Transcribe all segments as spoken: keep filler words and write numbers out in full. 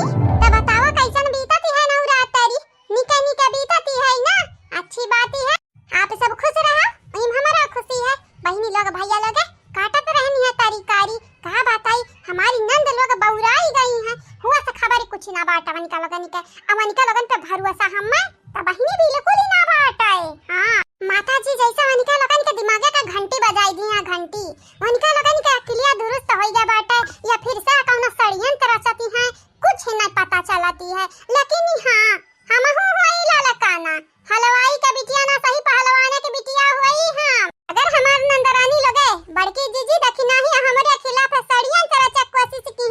त बतावा कैसन बीतत है नवरात्रि? निके निके बीतत है ना, अच्छी बात है। आप सब खुश रहा, इम हमारा खुशी है। बहिनी लोग, भैया लोग, काटत रहनी है तरकारी, का बताई, हमारी नंद लोग बौराई गई हैं। हुआ से खबर कुछ ना बाटा वनिका लोगन के, अब वनिका लोगन पे भरोसा हमें त बहिनी बिल्कुल ही ना बाटे। हाँ, माता जी जैसे वनिका लोगन के दिमागे का घंटी बजाई दी है, घंटी। वनिका लोगन के अकिलिया दुरुस्त होई गया बाटे, या फिर से कौनो षड्यंत्र रचती हैं, कुछ नहीं पता चलती है। लेकिन हाँ, हमहू होई ललकाना, हलवाई के बिटिया ना सही, पहलवाने के बिटिया होई हम। अगर हमार नंदरानी लोगे बड़की जीजी देखी नाही हमरे खिलाफ षड्यंत्र रचे कोशिश की,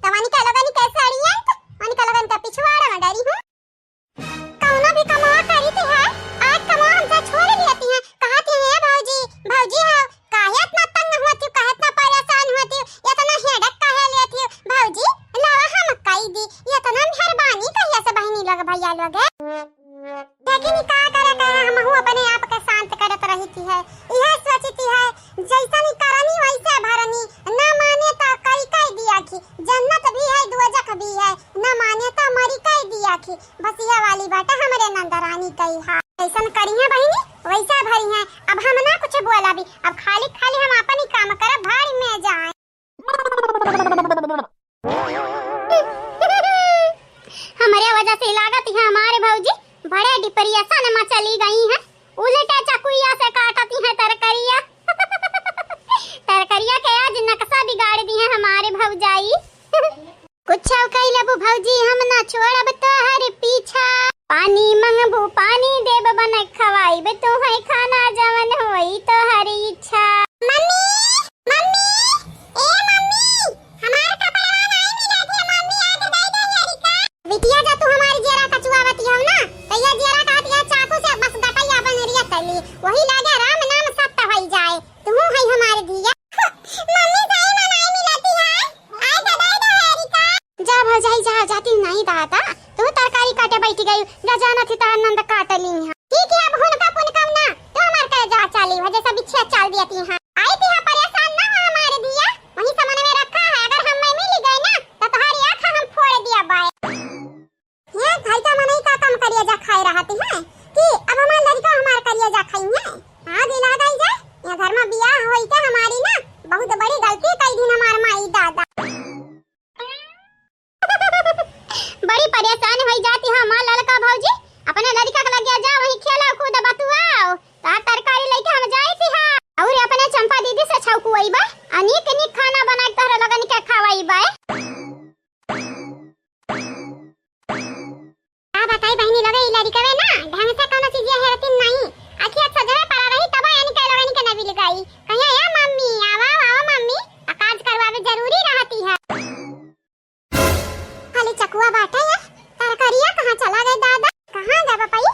त वनिका लोगन के षड्यंत्र, वनिका लोगन के पिछवाड़ा में डरी हूँ। कौनो भी कमवा करी थी है, आज कमवा हमसे छोड़ लेती है। कहती है, "ए भौजी, भौजी हो, काहे इतना तंग होती हो, काहे इतना परेशान होती हो, इतना हेडक काहे लेती हो? भौजी, लावा हम कई दी, इतना मेहरबानी कहिया से बहिनी लोग, भैया लोग है।" लेकिन ई का करे के है, हमहू अपने आप के शांत करत रही थी है, यह सोची थी है, जैसन ई करनी वैसे भरनी, ना माने तो कई कई दिया की, जन्नत भी है, दोजख भी है, ना माने तो मरी कई दिया की। बस यह वाली बात हमरे नंदरानी कही हा। जैसन करी है बहिनी, वैसा भरी है। अब हम ना कुछ बोला भी, अब खाली खाली हम अपन ही काम करब, भारी में जाए। हमरे वजह से लागत है हमारे भौजी बड़े डिप्रेशन में चली गई हैं। उल्टे चकुइया से काटती हैं तरकरिया। तरकरिया के आज नक्शा बिगाड़ दी है हमारे भौजाई। कुछ कई लेबू भौजी, हम ना छोड़ब तोहर पीछा। पानी मंगबू, पानी देब, बन खवाइब तोहे खाना, जवन होई तोहर इच्छा। मम्मी, मम्मी, ए मम्मी, हमार कपड़वा नाई मिलत है मम्मी, आज दे दे हरिका। बिटिया, जब तू हमार जियरा कचुआवती हो ना, तो ये जियरा कहत है चाकू से बस गटैया बन रिया तली, वही लागे राम नाम सत्य होई जाए। तू है हमार धिया। मम्मी, सही में नाई मिलती है, आज दे दे हरिका। जा भौजाई जा, जाती नहीं दादा, तू तरकारी काटे बैठ गई, जा जाना थी तार नंद काट ली है। ठीक है, अब हुनका पुनका ना, तू हमार कलेजा चाली हो, जैसा बिछिया चाल दिया थी। हाँ, आई थी, हाँ, परेशान ना हो हमारे धिया, वही समन में रखा है, अगर हम में मिल गए ना, तो तुम्हारी आँख हम फोड़ दिया बाय। ये घर का मनई का कम करेजा खाए रहती है कि अब हमार लड़का हमार करेजा खाई है। आग लगा दी जाए, ये घर में बियाह होई के हमारी ना बहुत बड़ी गलती कई दिन हमार माई दादा। बड़ी परेशान होई जाती है हमार लड़का भौजी, अपने लड़का के लगे जा, वहीं खेला कूद बतुआओ, तार तरकारी लेके हम जाई थी हा। और अपने चंपा दीदी से छौकुआई बा, अनीक नीक खाना बना के तोहरा लगन के खवाई बा। का बताई बहिनी लोगे, ई लड़िकवे ना ढंग से कौनो चीजिया हेरतिन नहीं। अखिया सजवे पड़ा रही तब यानी के लोगन के न बिलगाई। कहिया, "ए मम्मी, आवा, आवा मम्मी, आ काज करवावे जरूरी रहती है।" खाली चकुआ बाटे है, तरकरिया कहाँ चला गए दादा? कहाँ गए बपई?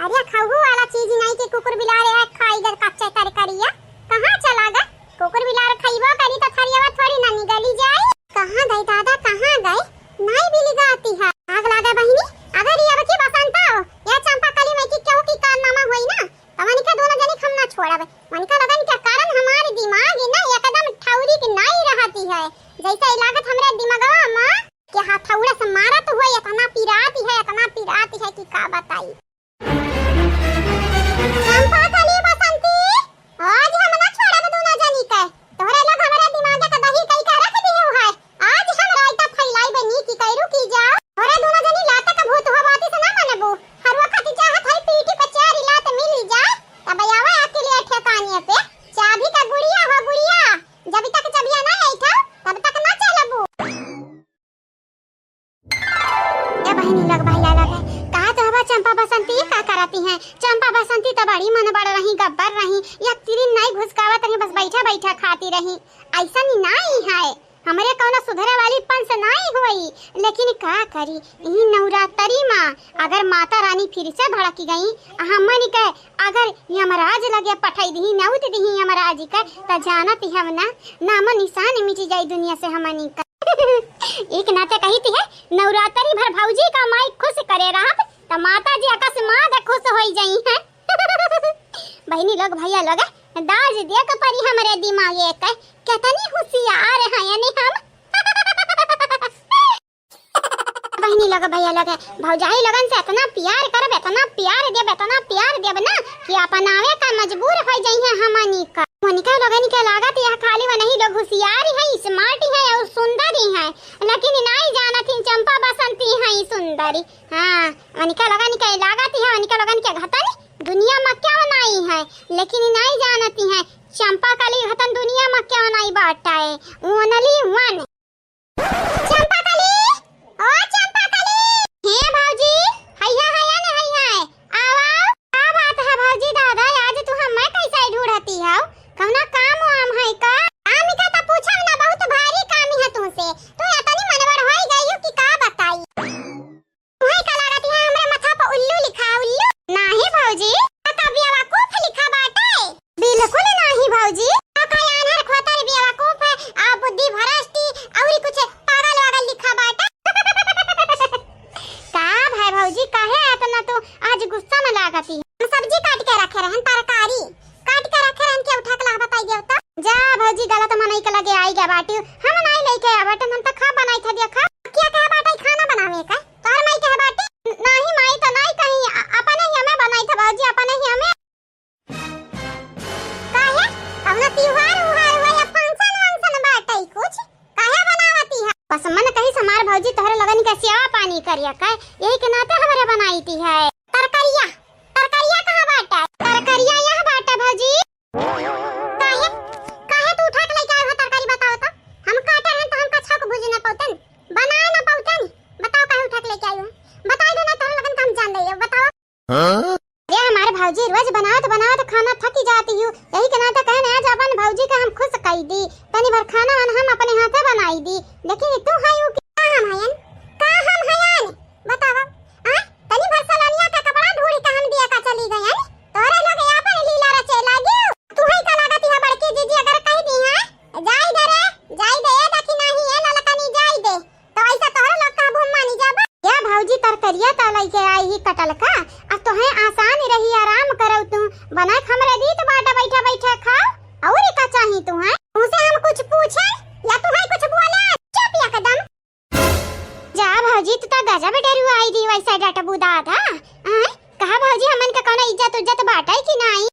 अरे खौहू वाला चीज नहीं कि कुकुर बिलार है खाई गए कच्चे तरकरिया। कहाँ चला गए? कुकुर बिलार खइबो करी तो थरियावा थोड़ी ना निगली जाई। कहाँ गए दादा, कहाँ गए? नाई बिलगाती है। आग लागे बहिनी, अगर ये अब की बसंत हो, या चंपा कली में की केहू की कारनामा होई ना, तो वनिका दोनों जनी हम ना छोड़ब। वनिका लगन के कारण हमारे दिमाग ना एकदम ठौरी के नाई रहती है। जैसे ई लागत हमरे दिमगवा में के हथौड़ा से मारत हुए, इतना पिराती है, इतना पिराती है कि का बताई। चंपा कली बसंती, आज हम ना छोड़ब दोनों जनी के। तोहरे लोग हमरे दिमाग के दही कई के रख दिहु है। आज हम रायता फैलाई बनी की कैरू की जाओ। तोहरे दोनों जनी लात का भूत हो बाती से ना मनबू। हर वक्त चाहत है पीठी पे चार लात मिल जाए, तब आवे अकेले ठेकाने पे। चाबी का गुड़िया हो गुड़िया, जब तक चबिया ना आई था, तब तक ना चलबू। ए बहिनी लोग, भैया लोग, का तो हवा चंपा बसंती का करती हैं? चंपा बसंती तो बड़ी मन बड़ रही, गब्बर रही, या तिरिन नाई घुसकावत रही, बस बैठा बैठा खाती रही। ऐसा नहीं नाई है, हमरे कौनो सुधरे वाली पंच नाई होई, लेकिन का करी, ई नवरात्रि माँ अगर माता रानी फिर से भड़क गई, हमन के अगर यमराज लगे पठाई दिही, नौत दिही यमराज के, त जानत ही हम ना, नामो निशान मिट जाई दुनिया से हमनी का। एक नाते कही थी है, नवरात्रि भर भौजी का माई खुश करे रहब, त माता जी अकस्मात खुश होई जाई हैं। बहिनी लोग, भैया लोग, दाज दे के परी हमरे दिमाग एक, कितनी होशियार हैं यानी हम। लगे भैया लगे, भौजाई लोगन से इतना प्यार करब, इतना प्यार देब, इतना प्यार देब ना कि अपनावे का मजबूर होइ जइहें हमनी का। वनिका लोगन के लागत यह खाली वनही लोग हुसियार हैं, smart हैं और सुंदर ही हैं, लेकिन नाहीं जानत ही चंपा बसंती हैं सुंदरी। हाँ, वनिका लोगन के लागत यह वनिका लोगन के घतन दुनिया में क्यों नाहीं है, लेकिन नाहीं जानत ही हैं चंपा कली घतन दुनिया में क्यों नाहीं बाटा है। Only one। चंपा कली, ओ चंपा कली। हे भौजी, हैया, हैया ने, हैया। आवा, का बात है भौजी? दादा, आज तू हमें कैसे ढूंढती हो? कौना काम वाम है का? काम का तो पूछब ना, बहुत भारी काम है तुमसे। तू इतनी मनबढ़ होई गई हो कि का बताई। तुहई का लागत है हमरे माथा पर उल्लू लिखा है, उल्लू? नाही भौजी। का बेवकूफ लिखा बाटे? बिल्कुल नाही भौजी। का का आन्हर खोतर बेवकूफ है, आ बुद्धि भ्रष्ट औरी कुछ पागल वागल लिखा बाटे? का भाई भौजी, काहे इतना तू आज गुस्सा में लागत ही? हम सब्जी काट के रखे रहन, तरकारी काट के रखे रहन, के उठा के ला बताई देव तो। जा भौजी, गलत मनई के लगे आई गया बाटी, हम नाई लेके आया बाटन, हम तो खा बनाई था, देखा क्या कहा बाटे खाना बनावे का। तोहर माई कहे बाटी? नाही माई तो नाही कहीं, अ-, अपने ही हमें बनाई था भौजी, अपने ही हमें। काहे? कौनो त्योहार उहार हुआ या function वंक्शन बाटे कुछ? काहे बनावती है? बस मन कही समार भौजी तोहरे लगन के सेवा पानी करिया का, यही के नाते हमरे बनाई थी है। तरकरिया, तरकरिया कहाँ बाटे? तरकरिया यहाँ बाटे भौजी। काहे? काहे तू उठा के लेके आए हो तरकारी, बताओ तो? हम काटे रहन तो हम कछा को भूज ना पाउतन, बनाए ना पाउतन। बताओ काहे उठा के लेके आई हो? बताई दो ना, तोहरे लगन का हम जान ले, बताओ। हाँ? अरे हमारे भौजी रोज बनावत बनावत खाना थकी जाती हूँ, यही के नाते कहने आज अपन भौजी का हम खुश कई दी, तनी भर खाना वाना हम अपने हाथे बनाई दी। लेकिन तू है यू का हम हयन? का हम हयन? बतावा। आ? तनी भर सलोनिया का कपड़ा ढूंढ के हम दिया का चली गई हन। तोरे लोग यहाँ पर लीला रचे लागी। तू है का लागत है बड़की जीजी अगर कह दी है, जाई दे रे, जाई दे, ए देखी नाही, ए ललकनी, जाई दे। तो ऐसा तोहरे लोग का हम मानी जाबा। या भौजी तरकरिया ता लइके आई ही कटल का, अब तोहे आसान रही, आराम करौ तू, बना हमरे दीत बाटा बैठा बैठा खाओ, और का चाही तू है? तुमसे हम कुछ पूछे या तू है कुछ बोले? चुप एकदम। जा भौजी, तू तो गजब डरुआई दी, वैसा डटबू दादा। आय, कहा भौजी, हमन का कौनो इज्जत उज्जत बाटे कि नाई?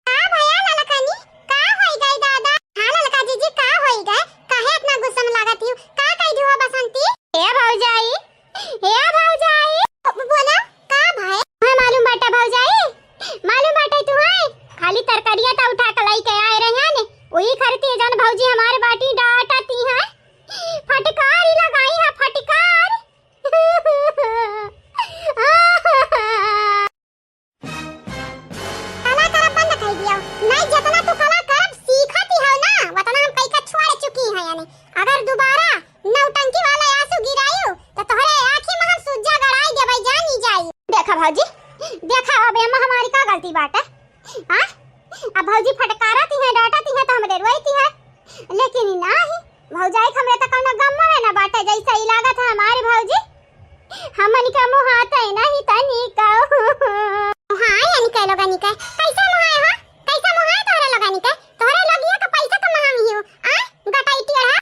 का भया ललकनी, का होई गई दादा? हाँ ललका जीजी, का होई गए? काहे इतना गुस्सा में लागत हियो? का कही दियो बसंती? हे भौजाई, हे भौजाई। ब-, बोला, का भाई? हाँ मालूम बाटा भौजाई, मालूम बाटे तू है, खाली तरकरिया ता उठा के लइके आए रहे हैं ने, वही खरती जन भौजी हमारे बाटी डांटती हैं। फटकार ही लगाई है, फटकार। कला करब बंद कर दियो। नहीं, जितना तू कला करब सीखती हो ना, उतना हम कई का छोड़ चुकी हैं। यानी अगर दोबारा नौटंकी वाला आंसू गिरायू, तो तोहरे आँखी में हम सुज्जा गड़ाई देबै, जानी जाई। देखा भौजी, देखा अब एमा हमारी का गलती बाटे? हाँ? अब भौजी फटकारती है, डांटती है, तो हमरे रोईती है। लेकिन ई नाही, भौजाई के हमरे त कौनो गम में ना बाटे, जैसे ई लागत है हमारी भौजी। हमन के मुहाते नहीं तनी का। हाँ, यानी कह लोगनी के। कैसे मुहाए हो? कैसे मुहाए तोहरे लोगनी के? तोहरे लोगिया के पैसा कमाई हियो, आ? गटाई टेढ़ा।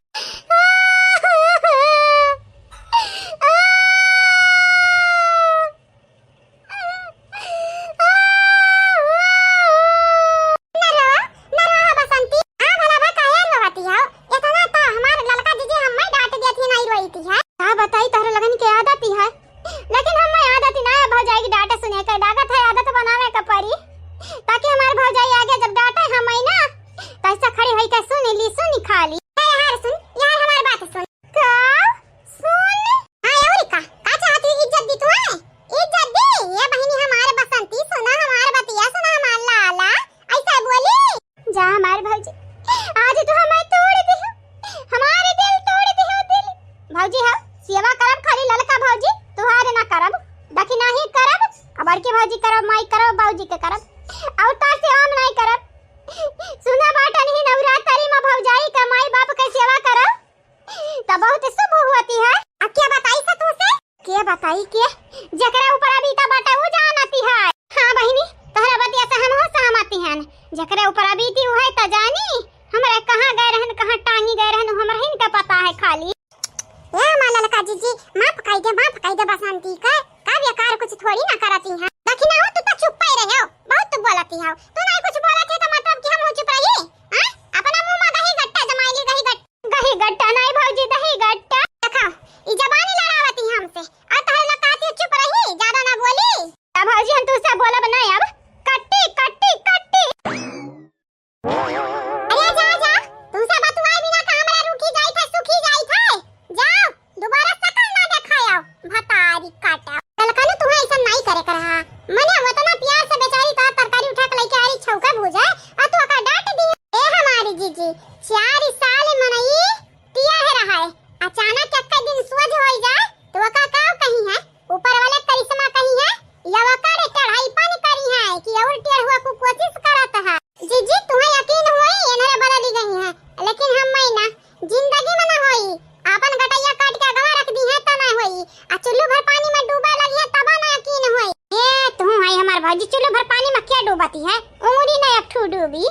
ना रोवा, ना रोवा बसंती। हाँ भला बा, काहे रोवती हो? इतना तो हमार ललका जीजी हम्मे डांट देती, नहीं रोईती है। का बताई, तोहरे लगन के आदत ही है, लेकिन हम्मे आदत ही ना है भौजाई की डांट सुने के। लागत है आदत बनावे के पड़ी, ताकि हमार भौजाई आगे जब डांटे हम्मे ना, तो ऐसा खड़ी होई के सुन ली, सुन खाली। ए यार सुन, यार हमार बात सुन। का? सुन। हाँ, और का? का चाहती है? इज्जत दी तू है? इज्जत दी? ये बहिनी हमारे बसंती, सुना हमारे बतिया, सुना हमार लाला। ऐसा बोली? जा हमारे भौजी, आज तू हमारे तोड़ दे हो, हमारे दिल तोड़ दे हो, दिल। भौजी हो, सेवा करब खाली ललका भौजी, तुहारे ना करब, दखिना ही करब, आ बड़की भौजी करब, माई करब, भौजी के करब, और तार सेवा हम नहीं करब। सुना बाटा नहीं नवरात्रि में भौजाई का माई बाप के सेवा करब। त बहुत शुभ होती है। अब क्या बताई से तुमसे? के बताई के? जेकरे ऊपर अबीता बाटे उ जानती है। हाँ बहिनी, तोहरा बतिया से हम हो सहमती हन। जेकरे ऊपर अबीती हुए त जानी, हमरे कहाँ गए रहन, कहाँ टांगी गए रहन, उ हमरे हिन के पता है खाली। ए हमार ललका जीजी, माफ कइ दे, माफ कइ दे बसंती का, का बेकार कुछ थोड़ी ना करती है। दखिना हो, तू तो चुप्पे रहे हो, बहुत तू बोलती हो। तू नहीं कुछ बोलत है तो मतलब कि हम हो चुप रही? हाँ? अपना मुंह में गही गट्टा जमाइली, गही गट्टा। गही गट्टा नहीं भौजी, दही गट्टा। देखा, ई जबानी लड़ावती है हमसे, और तहरे लोग कहती है चुप रही, ज्यादा ना बोली। अब भौजी हम तुझसे बोलब नहीं अब, कट्टी, कट्टी, कट्टी। अरे जा, जा, तुमसे बतुआए बिना का हमरा रूठी जाइत है, सूखी जाइत है। जाओ, दोबारा शकल ना देखाओ, भतारी काटा। कलकनु तुम्हें ऐसा नहीं करे कर रहा। मने उतना प्यार से बेचारी तोहार तरकारी उठा के लेके आ रही, छौका भूजे, और तू ओका डांट दी। ए हमारी जीजी, चार साल मनई टिया है रहा है, अचानक एक दिन सोझ होई जाए, तो ओका का कही है? ऊपर वाले करिश्मा कही है, या ओकर चढ़ाईपन करी है कि और टेढ़ुआ को कोशिश करत है। जीजी, तुम्हें यकीन होई, एनरे बदली गई है, लेकिन हम मैं ना, जिंदगी में ना होई। आपन गटैया काट के अगवा रख दी है, तो ना होई। आ चुल्लू भर पानी में डूबा लगी है, तब ना यकीन होई। ए, तू है हमार भौजी, चुल्लू भर पानी में क्या डूबती है? उंगली ना एक ठू डूबी।